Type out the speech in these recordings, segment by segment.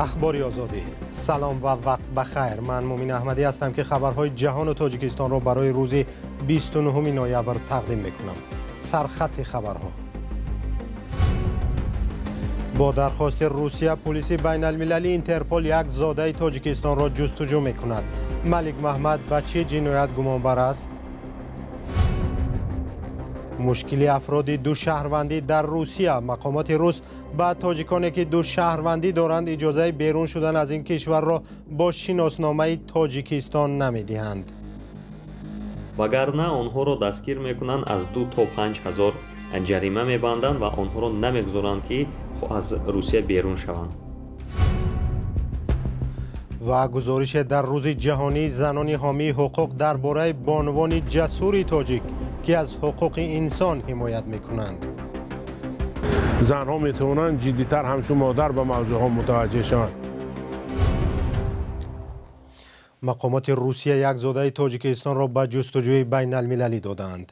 Ахбори Озодӣ. Салом ва вақт ба хайр. Ман Мумин Аҳмадӣ ҳастам, ки хабарҳои ҷаҳону Тоҷикистонро барои рӯзи 29 ноябр тақдим мекунам. Сархати хабарҳо. Бо дархости Русия полиси байналмилалии Интерпол як зодаи Тоҷикистонро ҷустуҷӯ мекунад. Малик Маҳмад ба чӣ ҷиноят гумонбар аст? Мушкили афроди ду шаҳрвандӣ дар Русия. Мақомоти рус ба тоҷиконе, ки ду шаҳрвандӣ доранд, иҷозаи берун шудан аз ин кишварро бо шиносномаи Тоҷикистон намедиҳанд. Вагарна онҳоро дастгир мекунанд, аз 2 то 5 ҳазор ҷарима мебанданд ва онҳоро намегузоранд, ки аз Русия берун шаванд. Ва гузорише дар рӯзи ҷаҳонии занони ҳомии ҳуқуқ дар бораи бонувони ҷасури тоҷик, ки аз ҳуқуқи инсон ҳимоят мекунанд. Занҳо метавонанд ҷиддитар ҳамчун модар ба мавзӯъҳо мутаваҷҷеҳ шаванд. Мақомоти Русия як зодаи Тоҷикистонро ба ҷустуҷӯи байналмилалӣ додаанд.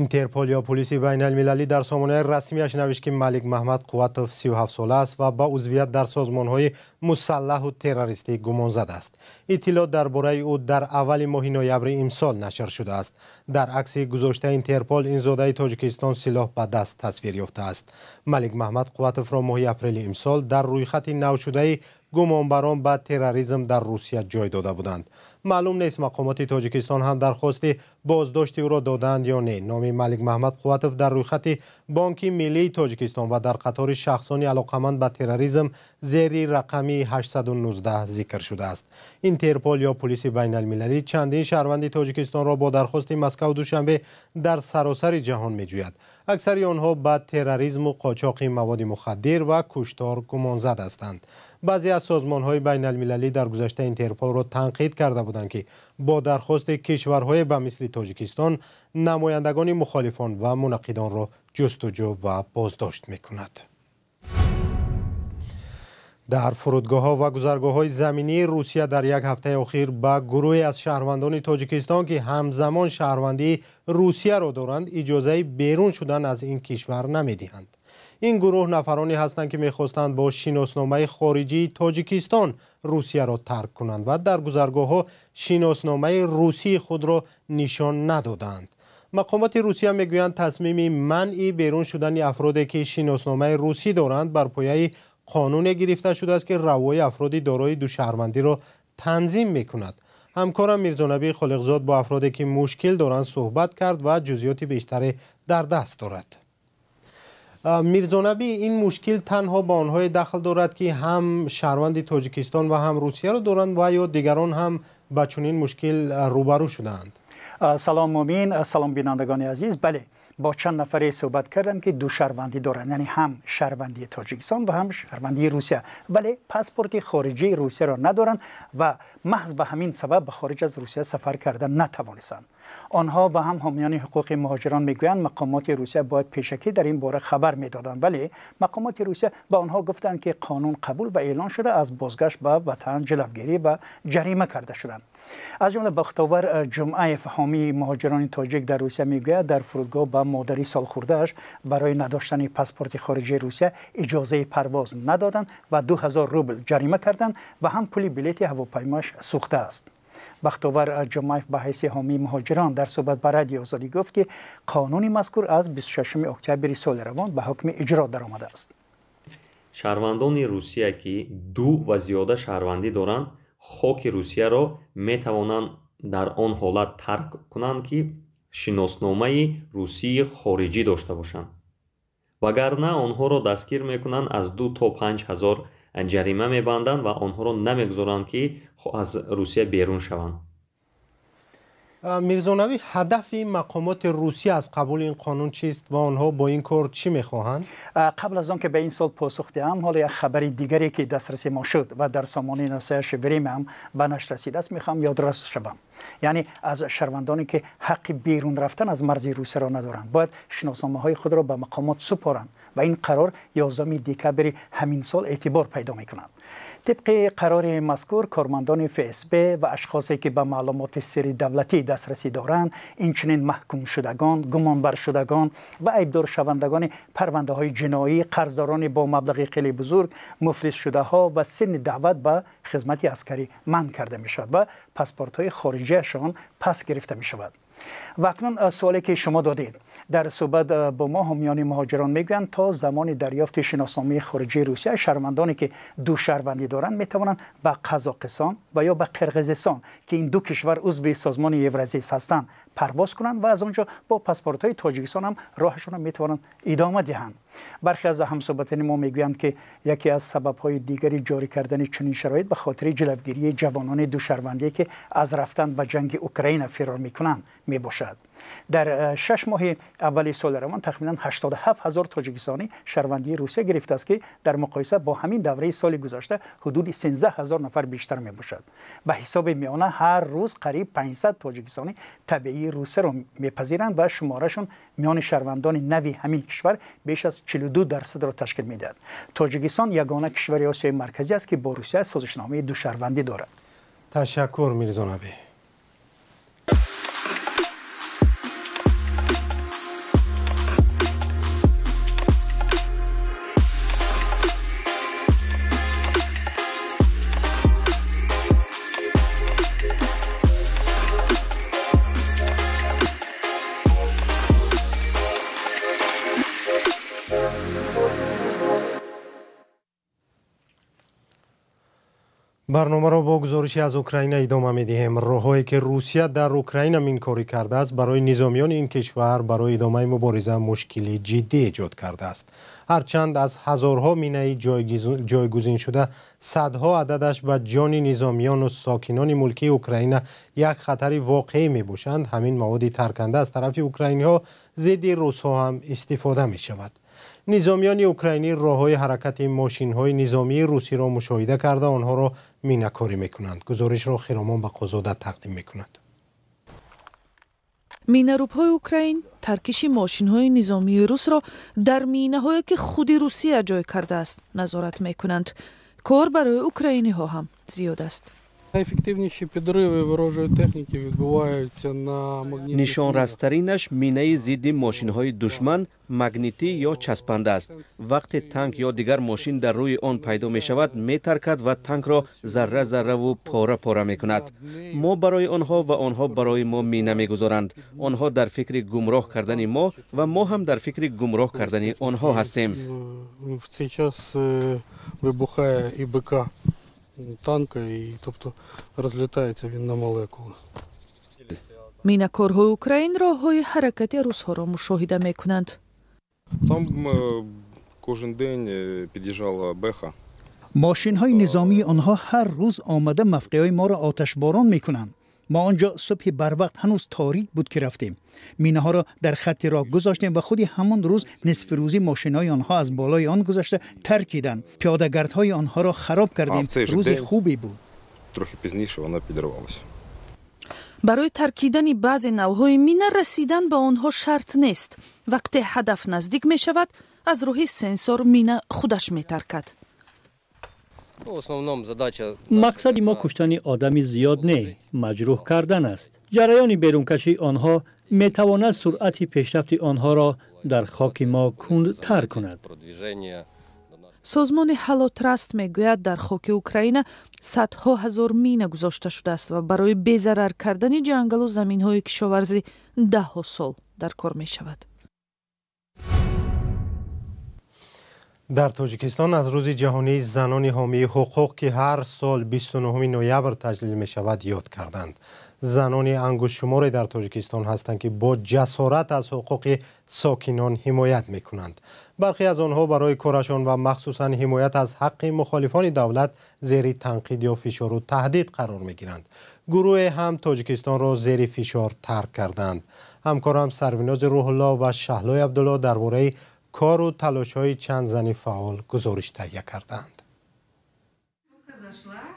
Интерпол ё полиси байналмилалӣ дар сомонаи расмияш навишт, ки Малик Маҳмад Қувватов 37 сола аст ва ба узвият дар созмонҳои мусаллаҳу террористӣ гумонзад аст. Иттилоъ дар бораи ӯ дар аввали моҳи ноябри имсол нашр шудааст. Дар акси гузоштаи Интерпол ин зодаи Тоҷикистон силоҳ ба даст тасвир ёфтааст. Малик Маҳмад Қувватовро моҳи апрели имсол дар рӯйхати навшудаи гумонбарон ба терроризм дар Русия ҷой дода буданд. Маълум нест, мақомоти Тоҷикистон ҳам дархости боздошти ӯро додаанд ё не. Номи Малик Маҳмад Қувватов дар рӯйхати Бонки Миллии Тоҷикистон ва дар қатори шахсони алоқаманд ба терроризм зери рақами 819 зикр шудааст. Интерпол ё полиси байналмилалӣ чандин шаҳрванди Тоҷикистонро бо дархости Москаву Душанбе дар саросари ҷаҳон меҷӯяд. Аксари онҳо ба терроризму қочоқи маводи мухаддир ва куштор гумонзад ҳастанд. Баъзе аз созмонҳои байналмилалӣ дар гузашта Интерполро танқид карда буданд, ки бо дархости кишварҳое ба мисли Тоҷикистон намояндагони мухолифон ва мунаққидонро ҷустуҷӯ ва боздошт мекунад. Дар фурудгоҳҳо ва гузаргоҳҳои заминии Русия дар як ҳафтаи охир ба гурӯҳе аз шаҳрвандони Тоҷикистон, ки ҳамзамон шаҳрвандии Русияро доранд, иҷозаи берун шудан аз ин кишвар намедиҳанд. Ин гурӯҳ нафароне ҳастанд, ки мехостанд бо шиносномаи хориҷии Тоҷикистон Русияро тарк кунанд ва дар гузаргоҳҳо шиносномаи русии худро нишон надоданд. Мақомоти Русия мегӯянд, тасмими манъи берун шудани афроде, ки шиносномаи русӣ доранд, бар пояи қонуне гирифта шудааст, ки равои афроди дорои душаҳрвандиро танзим мекунад. Ҳамкорам Мирзонабӣ Холиқзод бо афроде, ки мушкил доранд, суҳбат кард ва ҷузъиёти бештаре дар даст дорад. Мирзонабӣ, ин мушкил танҳо ба онҳое дахл дорад, ки ҳам шаҳрванди Тоҷикистон ва ҳам Русияро доранд, ва ё дигарон ҳам ба чунин мушкил рӯбарӯ шудаанд? Салом Мумин, салом бинандагони азиз. Бале, бо чанд нафаре суҳбат кардам, ки ду шаҳрвандӣ доранд, яъне ҳам шаҳрвандии Тоҷикистон ва ҳам шаҳрвандии Русия, вале паспорти хориҷии Русияро надоранд ва маҳз ба ҳамин сабаб ба хориҷ аз Русия сафар карда натавонистанд. Онҳо ва ҳам ҳомиёни ҳуқуқи муҳоҷирон мегӯянд, мақомоти Русия бояд пешакӣ дар ин бора хабар медоданд, вале мақомоти Русия ба онҳо гуфтанд, ки қонун қабул ва эълон шуда, аз бозгашт ба ватан ҷилавгирӣ ва ҷарима карда шуданд. Аз ҷумла Бахтовар Ҷумъаев, ҳомии муҳоҷирони тоҷик дар Русия, мегӯяд, дар фурудгоҳ ба модари солхӯрдааш барои надоштани паспорти хориҷии Русия иҷозаи парвоз надоданд ва 2000 рубл ҷарима карданд ва ҳам пули билети ҳавопаймоаш сӯхтааст. Бахтовар Ҷумъаев ба ҳайси ҳомии муҳоҷирон дар суҳбат ба Радиои Озодӣ гуфт, ки қонуни мазкур аз 26 октябри соли равон ба ҳукми иҷро даромадааст. Шаҳрвандони Русия, ки ду ва зиёда шаҳрвандӣ доранд, хоки Русияро метавонанд дар он ҳолат тарк кунанд, ки шиносномаи русии хориҷӣ дошта бошанд. Вагарна онҳоро дастгир мекунанд, аз 2 то 5 ҳазор ҷарима мебанданд ва онҳоро намегузоранд, ки аз Русия берун шаванд. Мирзонавӣ, ҳадафи мақомоти Русия аз қабули ин қонун чист ва онҳо бо ин кор чӣ мехоҳанд? Қабл аз он ки ба ин сол посух диҳам, ҳоло як хабари дигаре, ки дастраси мо шуд ва дар сомонаи Настоящее Время ҳам ба нашр расидааст, мехоҳам ёдрас шавам. Яъне аз шаҳрвандоне, ки ҳаққи берун рафтан аз марзи Русияро надоранд, бояд шиносномаҳои худро ба мақомот супоранд ва ин қарор 11 декабри ҳамин сол эътибор пайдо мекунад. Тибқи қарори мазкур, кормандони ФСБ ва ашхосе ки ба маълумоти сирри давлатӣ дастрасӣ доранд, инчунин маҳкумшудагон, гумонбаршудагон ва айбдоршавандагони парвандаҳои ҷиноӣ, қарздорони бо маблағи хеле бузург, муфлисшудаҳо ва синни даъват ба хизмати аскарӣ манъ карда мешавад ва паспортҳои хориҷиашон пас гирифта мешавад. Ва акнун суоле ки шумо додед. Дар суҳбат бо мо ҳомиёни муҳоҷирон мегӯянд, то замони дарёфти шиносномаи хориҷии Русия шаҳрвандоне ки ду шаҳрвандӣ доранд метавонанд ба Қазоқистон ва ё ба Қирғизистон, ки ин ду кишвар узви созмони Евразис ҳастанд, парвоз кунанд ва аз он ҷо бо паспортҳои Тоҷикистон ҳам роҳашонро метавонанд идома диҳанд. Бархе аз ҳамсӯҳбатони мо мегӯянд, ки яке аз сабабҳои дигари ҷорӣ кардани чунин шароит ба хотири ҷилавгирии ҷавонони душаҳрвандие ки аз рафтан ба ҷанги Украина фирор мекунанд мебошад. Дар 6 моҳи аввали соли равон тахминан 87 ҳазор тоҷикистонӣ шаҳрвандии Русия гирифтааст, ки дар муқоиса бо ҳамин давраи соли гузашта ҳудуди 13 ҳазор нафар бештар мебошад. Ба ҳисоби миёна ҳар рӯз қариб 500 тоҷикистонӣ табиии Русияро мепазиранд ва шуморашон миёни шаҳрвандони нави ҳамин кишвар беш аз 42%-ро ташкил медиҳад. Тоҷикистон ягона кишвари Осиёи Марказӣ аст, ки бо Русия созишномаи душаҳрвандӣ дорад. Ташаккур, Мирзонабӣ. Барномаро бо гузориши аз Украина идома медиҳем. Роҳҳое ки Русия дар Украина минкорӣ кардааст, барои низомиёни ин кишвар барои идомаи мубориза мушкили ҷиддӣ эҷод кардааст. Ҳарчанд аз ҳазорҳо минаи ҷойгузиншуда садҳо ададаш ба ҷони низомиёну сокинони мулкии Украина як хатари воқеӣ мебошанд, ҳамин маводи тарканда аз тарафи украиниҳо зидди русҳо ҳам истифода мешавад. Низомиёни украинӣ роҳҳои ҳаракати мошинҳои низомии русиро мушоҳида карда, онҳоро минакорӣ мекунанд. Гузоришро Хиромон Бақозода тақдим мекунад. Минарубҳои Украин таркиши мошинҳои низомии русро дар минаҳое ки худи Русия ҷой кардааст назорат мекунанд. Кор барои украиниҳо ҳам зиёд аст. Найефективніші підриви ворожої техніки відбуваються на магнітних. Нишонрастаринаш минаи зидди мошинҳои душман магнитӣ ё часпанда аст. Вақте танк ё дигар мошин дар рӯи он пайдо мешавад, метаркад ва танкро зарра зарраву пора пора мекунад. Мо барои онҳо ва онҳо барои мо мина мегузоранд. Онҳо дар фикри гумроҳ кардани мо ва мо ҳам дар фикри гумроҳ кардани онҳо ҳастем. В цей час вибухає і БК танка, і, тобто, розлітається він на молекули. Минакорҳои Украин роҳҳои ҳаракати русҳоро мушоҳида мекунанд. Там кожен день під'їжджала беха. Мошинҳои низомии онҳо ҳар рӯз омада мавқеъҳои моро оташборон мекунанд. Мо он ҷо субҳи барвақт ҳанӯз торик буд ки рафтем. Минаҳоро дар хатти роҳ гузоштем ва худи ҳамон рӯз нисфирӯзӣ мошинҳои онҳо аз болои он гузашта таркиданд. Пиёдагардҳои онҳоро хароб кардем. Рӯзи хубе буд. Трохи пізніше вона підірвалася. Барои таркидани баъзе навъҳои мина расидан ба онҳо шарт нест. Вақте ҳадаф наздик мешавад, аз роҳи сенсор мина худаш метаркад. Мақсади мо куштани одами зиёд не, маҷрӯҳ кардан аст. Ҷараёни берункашии онҳо метавонад суръати пешрафти онҳоро дар хоки мо кундтар кунад. Созмони Ҳало Траст мегӯяд, дар хоки Украина садҳо ҳазор мина гузошта шудааст ва барои безарар кардани ҷангалу заминҳои кишоварзӣ даҳҳо сол дар кор мешавад. Дар Тоҷикистон аз рӯзи ҷаҳонии занони ҳомии ҳуқуқ, ки ҳар сол 29 ноябр таҷлил мешавад, ёд карданд. Занони ангуштшуморе дар Тоҷикистон ҳастанд, ки бо ҷасорат аз ҳуқуқи сокинон ҳимоят мекунанд. Бархе аз онҳо барои корашон ва махсусан ҳимоят аз ҳаққи мухолифони давлат зери танқид ё фишору таҳдид қарор мегиранд. Гурӯҳе ҳам Тоҷикистонро зери фишор тарк карданд. Ҳамкорам Сарвинози Рӯҳулло ва Шаҳлои Абдулло дар бораи кору талошҳои чанд зани фаъол гузориш таҳия карданд.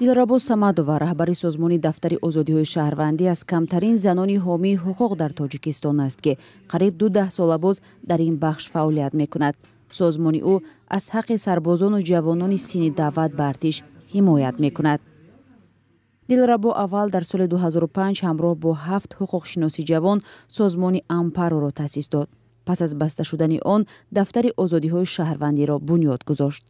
Дилрабо Самадова, раҳбари созмони Дафтари озодиҳои шаҳрвандӣ, аз камтарин занони ҳомии ҳуқуқ дар Тоҷикистон аст, ки қариб 12 сола боз дар ин бахш фаъолият мекунад. Созмони ӯ аз ҳаққи сарбозону ҷавонони синни даъват ба артиш ҳимоят мекунад. Дилрабо аввал дар соли 2005 ҳамроҳ бо 7 ҳуқуқшиноси ҷавон созмони Ампароро таъсис дод. Пас аз баста шудани он дафтари озодиҳои шаҳрвандиро бунёд гузошт.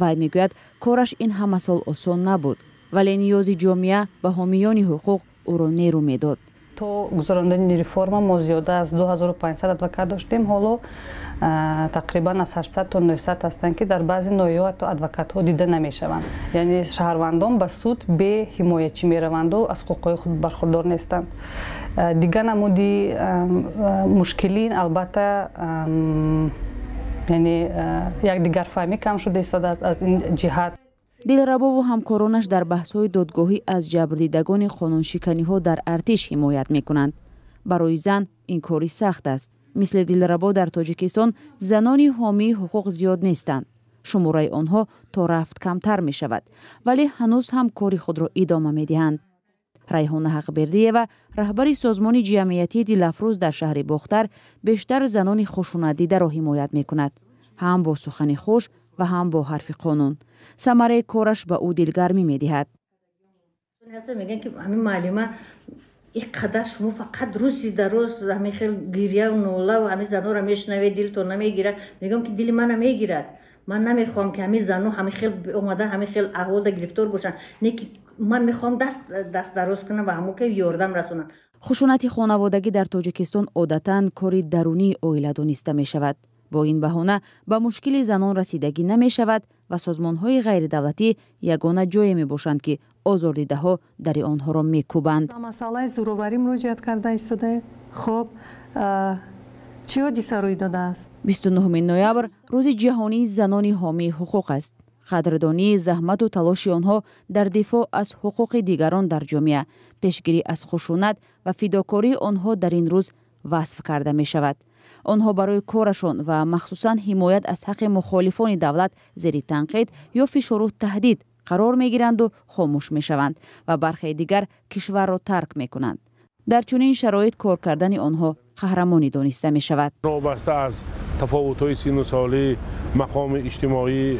Вай мегӯяд, кораш ин ҳама сол осон набуд, вале ниёзи ҷомеа ба ҳомиёни ҳуқуқ ӯро нерӯ медод. То гузарондани реформа мо зиёда аз 2500 адвокат доштем. Ҳоло тақрибан аз 800 то 900 ҳастанд, ки дар баъзе ноҳияҳо ҳатто адвокатҳо дида намешаванд. Яъне шаҳрвандон ба суд бе ҳимоячӣ мераванду аз ҳуқуқҳои худ бархурдор нестанд. Дигар намуди мушкилӣ албатта яъне якдигарфаҳмӣ кам шуда истодааст аз ин ҷиҳат. Дилрабову ҳамкоронаш дар баҳсҳои додгоҳӣ аз ҷабрдидагони қонуншиканиҳо дар артиш ҳимоят мекунанд. Барои зан ин кори сахт аст. Мисли Дилрабо дар Тоҷикистон занони ҳомии ҳуқуқ зиёд нестанд. Шумораи онҳо то рафт камтар мешавад, вале ҳанӯз ҳам кори худро идома медиҳанд. Райҳона Ҳақбердиева, раҳбари созмони ҷамъиятии Дилафрӯз дар шаҳри Бохтар, бештар занони хушунатдидаро ҳимоят мекунад, ҳам бо сухани хуш ва ҳам бо ҳарфи қонун. Самараи кораш ба ӯ дилгармӣ медиҳад. Мегӯянд, ки ҳамин муаллима ин қадар шумо фақат рӯзи дар рӯз ҳамин хел гирьяву нолаву ҳамин занҳоро мешунавед, дилтон намегирад. Мегӯям, ки дили мана мегирад. Ман намехоҳам, ки ҳамин занҳо ҳамин хел омада ҳамин хел аҳволда гирифтор бошанд, не ки ман мехоҳам даст дароз кунам ва ҳамо ки ёрдам расонам. Хушунати хонаводагӣ дар Тоҷикистон одатан кори дарунии оила дониста мешавад. Бо ин баҳона ба мушкили занон расидагӣ намешавад ва созмонҳои ғайридавлатӣ ягона ҷое мебошанд, ки озордидаҳо дари онҳоро мекӯбанд. Ба масъалаи зӯроварӣ муроҷиат карда истодаед. Хуб, чӣ ҳодиса рӯй додааст? 29 ноябр рӯзи ҷаҳонии занони ҳомии ҳуқуқ аст. Қадрдонии заҳмату талоши онҳо дар дифоъ аз ҳуқуқи дигарон дар ҷомеа, пешгирӣ аз хушунат ва фидокории онҳо дар ин рӯз васф карда мешавад. Онҳо барои корашон ва махсусан ҳимоят аз ҳаққи мухолифони давлат зери танқид ё фишору таҳдид қарор мегиранду хомӯш мешаванд ва бархе дигар кишварро тарк мекунанд. Дар чунин шароит кор кардани онҳо қаҳрамонӣ дониста мешавад. Вобаста аз тафовутҳои синну солӣ, мақоми иҷтимоӣ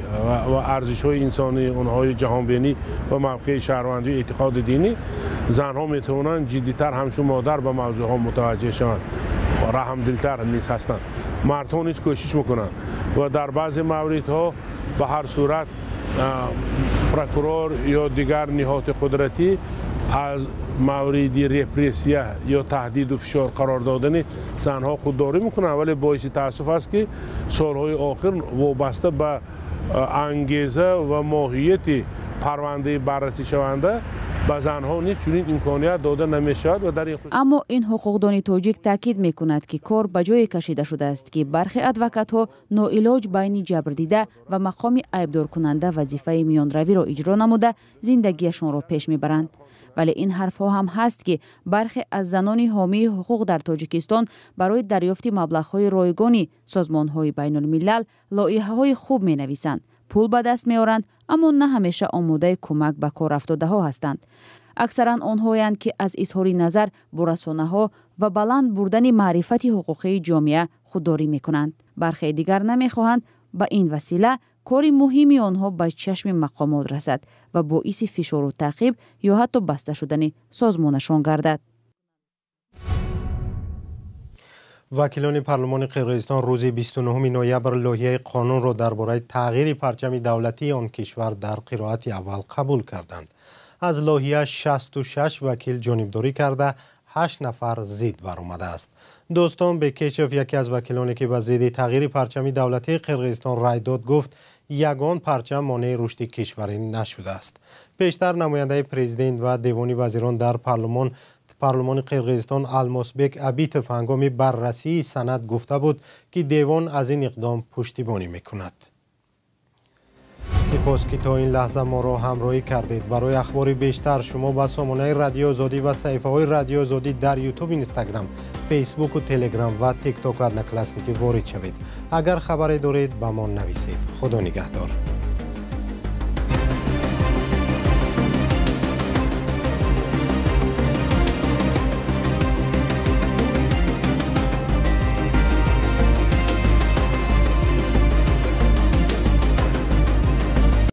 ва арзишҳои инсонӣ, онҳои ҷаҳонбинӣ ва мавқеи шаҳрвандию эътиқоди динӣ, занҳо метавонанд ҷиддитар ҳамчун модар ба мавзӯъҳо мутаваҷҷеҳ шаванд, раҳмдилтар низ ҳастанд. Мардҳо низ кӯшиш мекунанд ва дар баъзе мавридҳо ба ҳар сурат прокурор ё дигар ниҳоди қудратӣ аз мавриди репрессия ё таҳдиду фишор қарор додани занҳо худдорӣ мекунанд, вале боиси таассуф аст, ки солҳои охир вобаста ба ангеза ва моҳияти парвандаи баррасишаванда ба занҳо низ чунин имконият дода намешавад. Ва дар ин Аммо ин ҳуқуқдони тоҷик таъкид мекунад, ки кор ба ҷое кашида шудааст, ки бархе адвокатҳо ноилоҷ байни ҷабрдида ва мақоми айбдоркунанда вазифаи миёнравиро иҷро намуда зиндагиашонро пеш мебаранд. Вале ин ҳарфҳо ҳам ҳаст, ки бархе аз занони ҳомии ҳуқуқ дар Тоҷикистон барои дарёфти маблағҳои ройгони созмонҳои байнулмилал лоиҳаҳои хуб менависанд, пул ба даст меоранд, аммо на ҳамеша омодаи кӯмак ба кор афтодаҳо ҳастанд. Аксаран онҳоянд, ки аз изҳори назар бо расонаҳо ва баланд бурдани маърифати ҳуқуқии ҷомеа худдорӣ мекунанд. Бархе дигар намехоҳанд ба ин васила кори муҳими онҳо ба чашми мақомот расад ва боиси фишору таъқиб ё ҳатто баста шудани созмонашон гардад. Вакилони парлумони Қирғизистон рӯзи 29 ноябр лоиҳаи қонунро дар бораи тағйири парчами давлатии он кишвар дар қироати аввал қабул карданд. Аз лоиҳа 66 вакил ҷонибдорӣ карда, 8 нафар зид баромадааст. Дӯстон Бекешев, яке аз вакилоне, ки ба зидди тағйири парчами давлатии Қирғизистон рай дод, гуфт, ягон парчам монеи рушди кишварӣ нашудааст. Пештар намояндаи президент ва девони вазирон дар парлумони Қирғизистон Алмосбек Абитов ҳангоми баррасии санад гуфта буд, ки девон аз ин иқдом пуштибонӣ мекунад. Сипос, ки то ин лаҳза моро ҳамроҳӣ кардед. Барои ахбори бештар шумо ба сомонаи Радиои Озодӣ ва саҳифаҳои Радиои Озодӣ дар Ютуб, Инстаграм, Фейсбуку, Телеграм ва Тиктоку Одноклассники ворид шавед. Агар хабаре доред, ба мо нависед. Худо нигаҳдор.